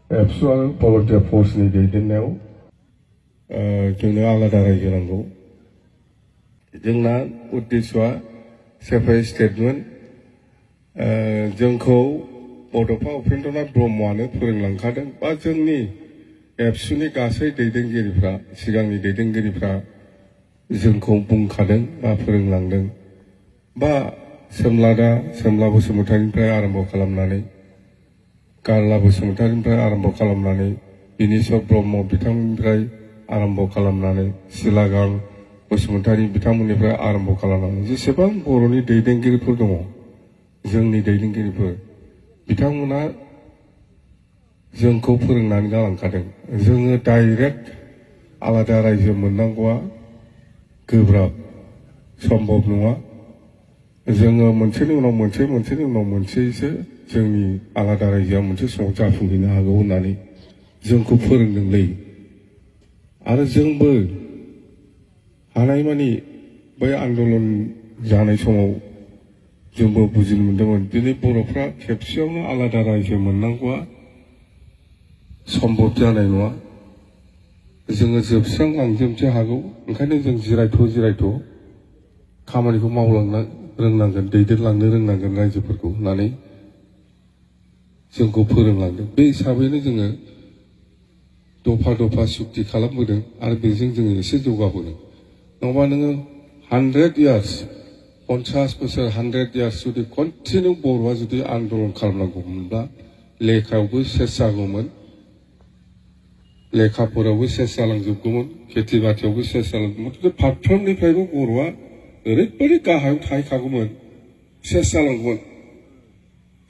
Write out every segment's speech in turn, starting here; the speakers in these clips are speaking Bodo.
एबसु आरो भलन्टियार फर्सनि दैदेननायाव जोंनो आलादा रायजो नांगौ। जोंना उद्देश्यआ सेपारेट स्टेटमोन। जोंखौ बड'फा उपेन्द्रनाथ ब्रह्मआनो फोरोंलांखादों बा जोंनि एबसुनि गासै दैदेनगिरिफ्रा सिगांनि दैदेनगिरिफ्रा जोंखौ बुंखादों बा फोरोंलांदों बा सोमला बसुमतारीनिफ्राय आरम्भ खालामनानै गारला बसुमतारीनिफ्राय आरम्भ खालामनानै बिनेश्वर ब्रह्म बिथांनिफ्राय आरम्भ खालामनानै सिलागां बसुमतारी बिथांमोननिफ्राय आरम्भ खालामनानै जेसेबां बर'नि दैदेनगिरिफोर दङ जोंनि दैदेनगिरिफोर बिथांमोना जोंखौ फोरोंनानै गालांखादों। जोङो डाइरेक्ट आलादा रायजो मोननांगौआ गोब्राब सम्भब नङा। जोङो मोनसेनि उनाव मोनसेसो जोंनि आलादा रायजोआ मोनसे समाव जाफुंहैनो हागौ होननानै जोंखौ फोरोंदोंलै। आरो जोंबो हानायमानि बै आन्दलन जानाय समाव जोंबो बुजिनो मोन्दोंमोन दिनै बर'फ्रा खेबसेयावनो आलादा रायजो मोननांगौआ सम्भब जानाय नङा। जोङो जोबस्रांलांजोबनोसो हागौ। ओंखायनो जों जिरायथ' खामानिखौ मावलांनो रोंनांगोन, दैदेनलांनो रोंनांगोन रायजोफोरखौ होननानै जोंखौ फोरोंलांदों। बे हिसाबैनो जोङो दफा सुक्ति खालामबोदों आरो बेजों जोङो एसे जौगाबोदों। नङाबा नोङो 100 इयार्स 50 बोसोर 100 इयार्स जुदि कन्टिनिउ बर'आ जुदि आन्दलन खालामनांगौमोनब्ला लेखायावबो सेस जागौमोन, लेखाफोरावबो सेस जालांजोबगौमोन, खेथि बाथियावबो सेस जालांगौमोन। फारफ्रोमनिफ्रायबो बर'आ ओरैबायदि गाहायाव थाहैखागौमोन, सेस जालांगौमोन।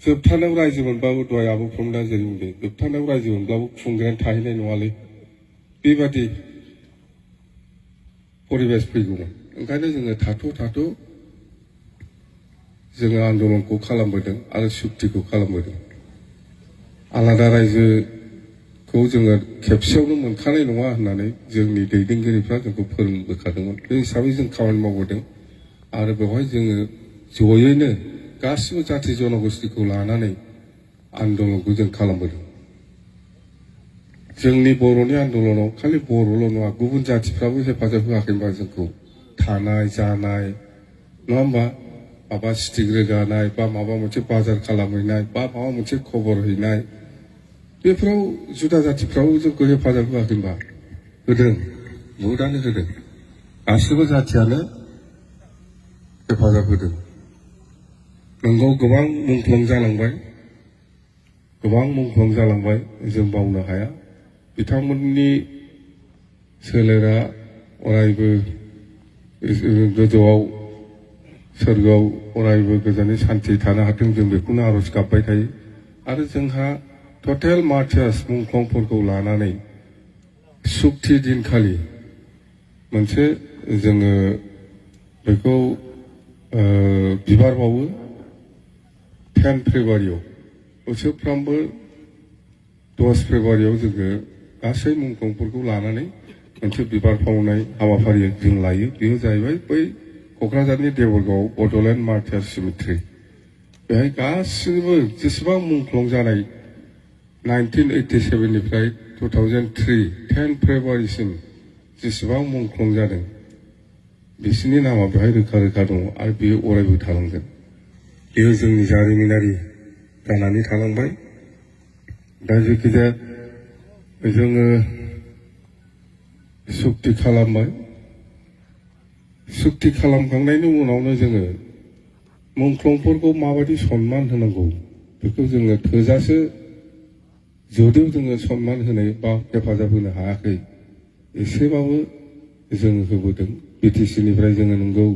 जोबथानायाव रायजो मोनबाबो दहाय आब' प्रमदा जेरै बुंदों, जोबथानायाव रायजो मोनब्लाबो खुंग्रायानो थाहैनाय नङालै, बेबादि परिबेस फैगौमोन। ओंखायनो जोङो थाथ' जोङो आन्दलनखौ खालामबोदों आरो सुक्तिखौ खालामबोदों। आलादा रायजोखौ जोङो खेबसेयावनो मोनखानाय नङा होननानै जोंनि दैदेनगिरिफ्रा जोंखौ फोरोंबोखादोंमोन। बे हिसाबै जों खामानि मावबोदों आरो बेवहाय जोङो जयैनो गासिबो जाथि जनगोष्ठीखौ लानानै आन्दलनखौ जों खालामबोदों। जोंनि बर'नि आन्दलनाव खालि बर'ल' नङा, गुबुन जाथिफ्राबो हेफाजाब होआखैबा जोंखौ थानाय जानाय नङा होमबा, माबा स्टिक रोगानाय बा माबा मोनसे बाजार खालामहैनाय बा माबा मोनसे खबर हैनाय, बेफोराव जुदा जाथिफ्राबो जोंखौ हेफाजाब होआखैबा होदों, बहुदानो होदों। गासिबो जाथियानो हेफाजाब होदों। नोंगौ गोबां मुंख्लं जालांबाय, जों बावनो हाया। बिथांमोननि सोलेरा अरायबो गोजौआव सोरगोआव अरायबो गोजोनै सान्थि थानो हाथों, जों बेखौनो आरज गाबबाय थायो। आरो जोंहा टटेल मार्टियार्स मुंख्लंफोरखौ लानानै सुक्ति दिनखालि मोनसे जोङो बेखौ बिबार बावो 10 फेब्रुवारियाव। बोसोरफ्रामबो 10 फेब्रुवारियाव जोङो गासै मुंख्लंफोरखौ लानानै मोनसे बिबार बावनाय हाबाफारि जों लायो। बेयो जाहैबाय बै क'क्राझारनि देवरगाव बड'लेण्ड मार्टियार्स सिमेट्रि। बेहाय गासिबो जेसेबां मुंख्लं जानाय 1987 निफ्राय 2003 10 फेब्रुवारिसिम जेसेबां मुंख्लं जादों बिसोरनि नामा बेहाय रोखा दङ आरो बेयो अरायबो थालांगोन। बेयो जोंनि जारिमिनारि जानानै थालांबाय। दा जायखिजाया जोङो सुक्ति खालामबाय। सुक्ति खालामखांनायनि उनावनो जोङो मुंख्लंफोरखौ माबायदि सनमान होनांगौ बेखौ जोङो थोजासे जुदिव जोङो सनमान होनाय बा हेफाजाब होनो हायाखै, एसेबाबो जोङो होबोदों। BTC निफ्राय जोङो नंगौ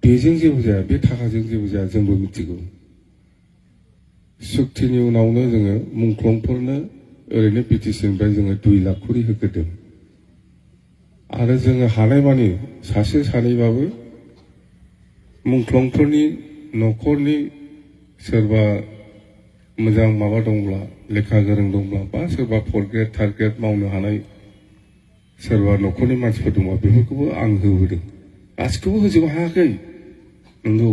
बेजों जेबो जाया, बे थाखाजों जेबो जाया, जोंबो मिथिगौ। सुक्तिनि उनावनो जोङो मुंख्लंफोरनो ओरैनो BTC निफ्राय जोङो 2 लाख खरि होग्रोदों। आरो जोङो हानायमानि सासे सानैबाबो मुंख्लंफोरनि न'खरनि सोरबा मोजां माबा दंब्ला, लेखा गोरों दंब्ला बा सोरबा 4 ग्रेड 3 ग्रेड मावनो हानाय सोरबा न'खरनि मानसिफोर दंबा बेफोरखौबो आं होबोदों। गासिखौबो होजोबनो हायाखै, नंगौ।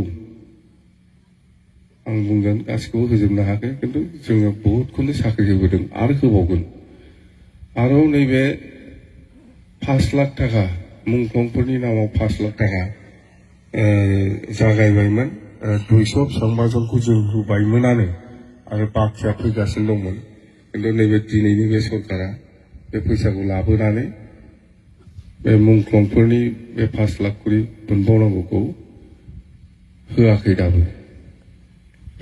आं बुंगोन गासिखौबो होजोबनो हायाखै खिन्थु जोङो बहुतखौनो साख्रि होबोदों आरो होबावगोन आरो नैबे 5 लाख थाखा मुंख्लंफोरनि नामाव 5 लाख थाखा जागायबायमोन 200 बेसेबांबा जनखौ जों होबायमोनानो आरो बाखिया फैगासिनो दंमोन खिन्थु नैबे दिनैनि बे सरकारा बे फैसाखौ लाबोनानै बे मुंख्लंफोरनि बे 5 लाख करि मोनबावनांगौखौ होआखै दाबो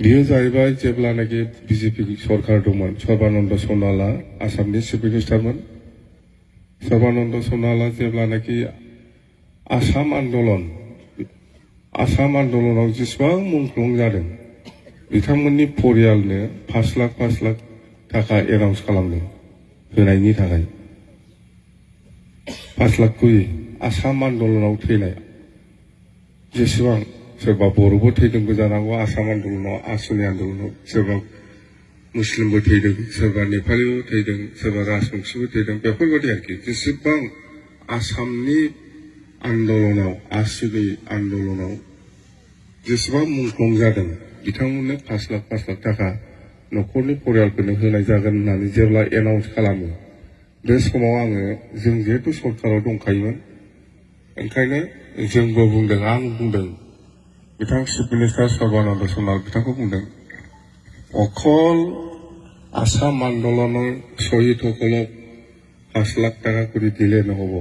बियो जाहैबाय जेब्लानाखि बिजेपि सरकार दंमोन सर्बानन्द सनाला आसामनि चिफ मिनिस्टारमोन सर्बानन्द सनाला जेब्लानाखि आसाम आन्दलनाव जेसेबां मुंख्लं जादों बिथांमोननि परियालनो 5 लाख थाखा एनाउन्स खालामदों होनायनि थाखाय 5 लाख करि आसाम आन्दलनाव थैनाय जेसेबां सोरबा बर'बो थैदोंबो जानांगौ आसाम आन्दलनाव आसुनि आन्दलनाव सोरबा मुस्लिमबो थैदों सोरबा नेपालिबो थैदों सोरबा राजबंशिबो थैदों बेफोरबायदि आरोखि जेसेबां आसामनि आन्दलनाव आसुनि आन्दलनाव जेसेबां मुंख्लं जादों बिथांमोननो 5 लाख थाखा न'खरनि परियालफोरनो होनाय जागोन होननानै जेब्ला एनाउन्स खालामो बे समाव आङो जों जिहेतु सरकाराव दंखायोमोन ओंखायनो जोंबो बुंदों आं बुंदों बिथां चिफ मिनिस्टार सर्बानन्द सनाल बिथांखौ बुंदों अकल आसाम आन्दোलনৰ শহীদসকলক 5 লাখ টাকা করে দিলে নহব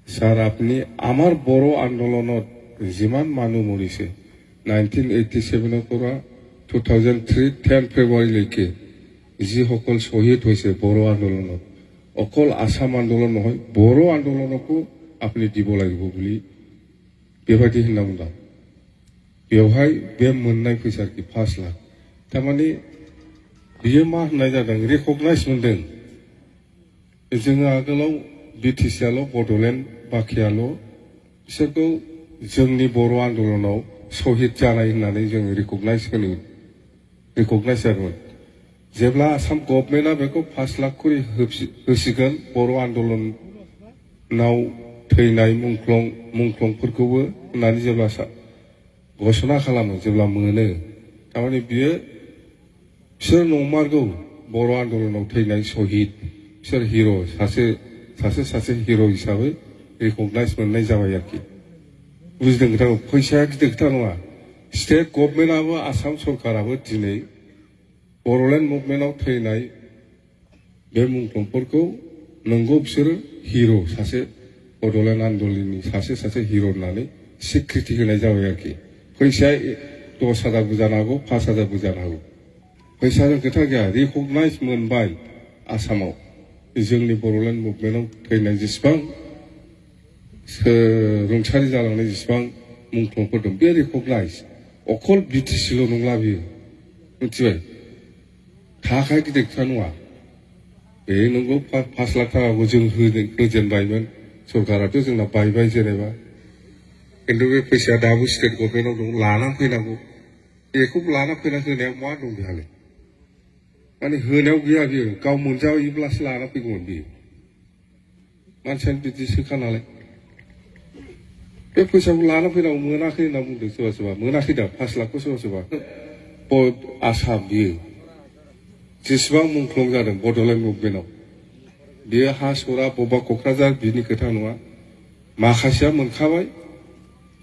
স্যার আপনি আমার বড় আন্দোলনত যিমান মানুহ মৰিছে 1987 পৰা 2003 10 ফেব্ৰুৱাৰীলৈকে যিসকল শহীদ হৈছে বড় আন্দোলনত অকল আসাম আন্দোলন নহয় বড় আন্দোলনকো আপনি দিব লাগিব বুলি बेबायदि होनना बुंदों बेवहाय बे मोननाय फैसा 5 लाख थारमाने बियो मा होननाय जादों रिकगनाइज मोनदों जोङो आगोलाव बिटिसिआल' बड'लेण्ड बाखियाल' बिसोरखौ जोंनि बर' आन्दोलनाव शहीद जानाय होननानै जों रिकगनाइज जादोंमोन जेब्ला आसाम गभर्नमेन्टआ बेखौ 5 लाख करि होसिगोन बर' आन्दोलनाव थैनाय मुंख्लंफोरखौबो होननानै जेब्ला घोषणा खालामो जेब्ला मोनो थारमाने बियो बिसोर नंमारगौ बर' आन्दोलनाव थैनाय शहीद बिसोर हिर' सासे हिर' हिसाबै रिकगनाइज मोननाय जाबाय आरोखि बुजिदों खोथाखौ फैसाया गिदिर खोथा नङा स्टेट गभर्नमेन्टआबो आसाम सरकाराबो दिनै बड'लेण्ड मुभमेन्टआव थैनाय बे मुंख्लंफोरखौ नंगौ बिसोरो हिर' सासे बड'लेण्ड आन्दोलननि सासे हिर' होननानै स्वीकृति होनाय जाबाय आरोखि फैसाया 10,000 जानो हागौ 5,000 जानो हागौ फैसाजों खोथा गैया रिकगनाइज मोनबाय आसामाव जोंनि बड'लेण्ड मुभमेन्टआव थैनाय जेसेबां रुंसारि जालांनाय जेसेबां मुंख्लंफोर दं बे रिकगनाइज अकल बिटिसिल' नंला बियो मिथिबाय थाखाय गिदिर खोथा नङा बे नंगौ 5 लाख थाखाखौ जों होजेनबायमोन सरकाराथ' जोंना बायबाय जेनेबा खिन्थु बे फैसाया दाबो स्टेट गभर्नमेन्टआव दं लानानै फैनांगौ बेखौ लाना फैना होनायाव मा दं बेहालाय माने होनायाव गैया बियो गाव मोनजायोब्लासो लाना फैगौमोन बियो मानसियानो बिदिसोखा नालाय बे फैसाखौ लाना फैनांगौ मोनाखै होनना बुंदों सोरबा मोनाखै दा 5 लाखखौ सोरबा आसाम बियो जेसेबां मुंख्लं जादों बड'लेण्ड मुभमेन्टआव बेयो हा सरा बबेबा क'क्राझार बिनि खोथा नङा माखासेया मोनखाबाय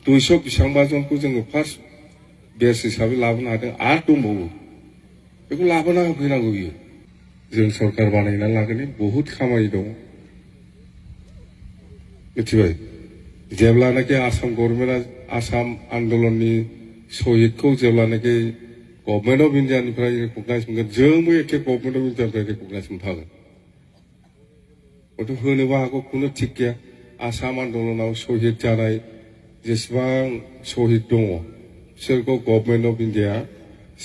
200 बेसेबांबा जनखौ जोङो फार्स्ट बेच हिसाबै लाबोनो हादों आरो दंबावो बेखौ लाबोना होफैनांगौ बियो जों सरकार बानायना लागोन बहुद खामानि दं मिथिबाय जेब्लानाखि आसाम गभर्नमेन्टआ आसाम आन्दोलननि शहीदखौ जेब्लानाखि गभर्नमेन्ट अफ इन्डियानिफ्राय रिकगनाइज मोनगोन जोंबो एखे गभर्नमेन्ट अफ इन्डियानिफ्राय रिकगनाइज मोनफागोन हयथ' होनोबो हागौ खुनु थिग गैया आसाम आन्दोलनाव शहीद जानाय जेसेबां शहीद दङ बिसोरखौ गभर्नमेन्ट अफ इन्डिया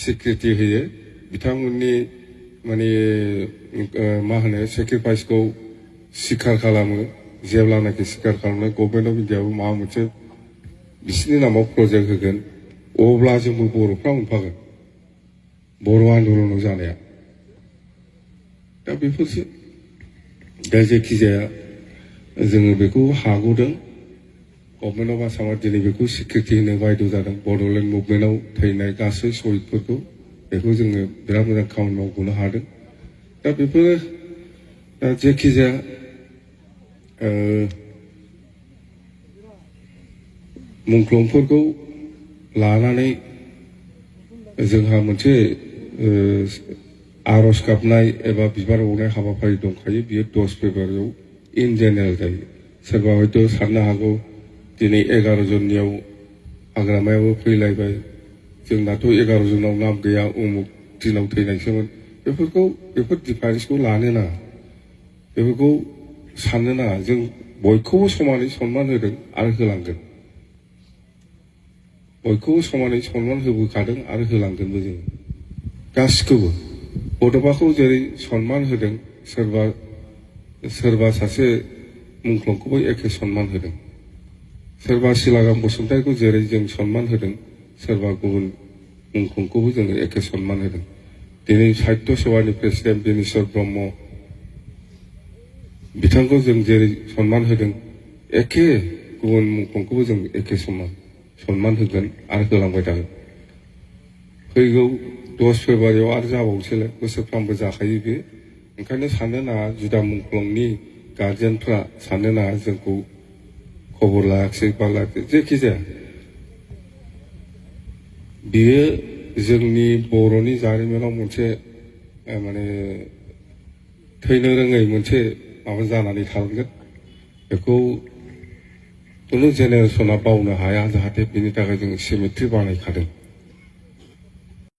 स्वीकृति होयो बिथांमोननि माने मा होनो सेक्रिफाइसखौ स्वीकार खालामो जेब्लानाखि स्वीकार खालामनाय गभर्नमेन्ट अफ इन्डियाबो माबा मोनसे बिसोरनि नामाव प्रजेक्ट होगोन अब्ला जोंबो बर'फ्रा मोनफागोन बर' आन्दोलनाव जानाया दा बेफोरसो दा जेखि जाया जोङो बेखौ हागौदों गभर्नमेन्ट अफ आसामा दिनै बेखौ सिक्रिटि होनो बायद' जादों बड'लेण्ड मुभमेन्टआव थैनाय गासै शहीदफोरखौ बेखौ जोङो बिराद मोजां खामानि मावबोनो हादों दा बेफोरो दा जेखिजाया मुंख्लंफोरखौ लानानै जोंहा मोनसे आर'ज गाबनाय एबा बिबार बावनाय हाबाफारि दंखायो बियो 10 फेब्रुवारियाव इन जेनेरेल जायो सोरबा हयथ' साननो हागौ दिनै 11 जननियाव हाग्रामायाबो फैलायबाय जोंनाथ' 11 जनाव नाम गैया उमुक दिनाव थैनायसोमोन बेफोर डिफारेन्सखौ लानो नाङा बेफोरखौ साननो नाङा जों बयखौबो समानै सनमान होदों आरो होलांगोन बयखौबो समानै सनमान होबोखादों आरो होलांगोनबो जों गासिखौबो बड'फाखौ जेरै सनमान होदों सोरबा सासे मुंख्लंखौबो एखे सनमान होदों सोरबा सिलागाम बसुमतारिखौ जेरै जों सनमान होदों सोरबा गुबुन मुंख्लंखौबो जोङो एखे सनमान होदों दिनै साहित्य सभानि प्रेसिडेन्ट बिनेश्वर ब्रह्म बिथांखौ जों जेरै सनमान होदों एखे गुबुन मुंख्लंखौबो जों एखे सनमान होगोन आरो होलांबाय थागोन फैगौ 10 फेब्रुवारियाव आरो जाबावसैलाय बोसोरफ्रामबो जाखायो बे ओंखायनो साननो नाङा जुदा मुंख्लंनि गार्जेनफ्रा साननो नाङा जोंखौ खबर लायाखिसै बा लायाखिसै जेखिजाया बियो जोंनि बर'नि जारिमिनाव मोनसे माने थैनो रोङै मोनसे माबा जानानै थालांगोन बेखौ खुनु जेनेरेसना बावनो हाया जाहाथे बिनि थाखाय जों सिमेट्रि बानायखादों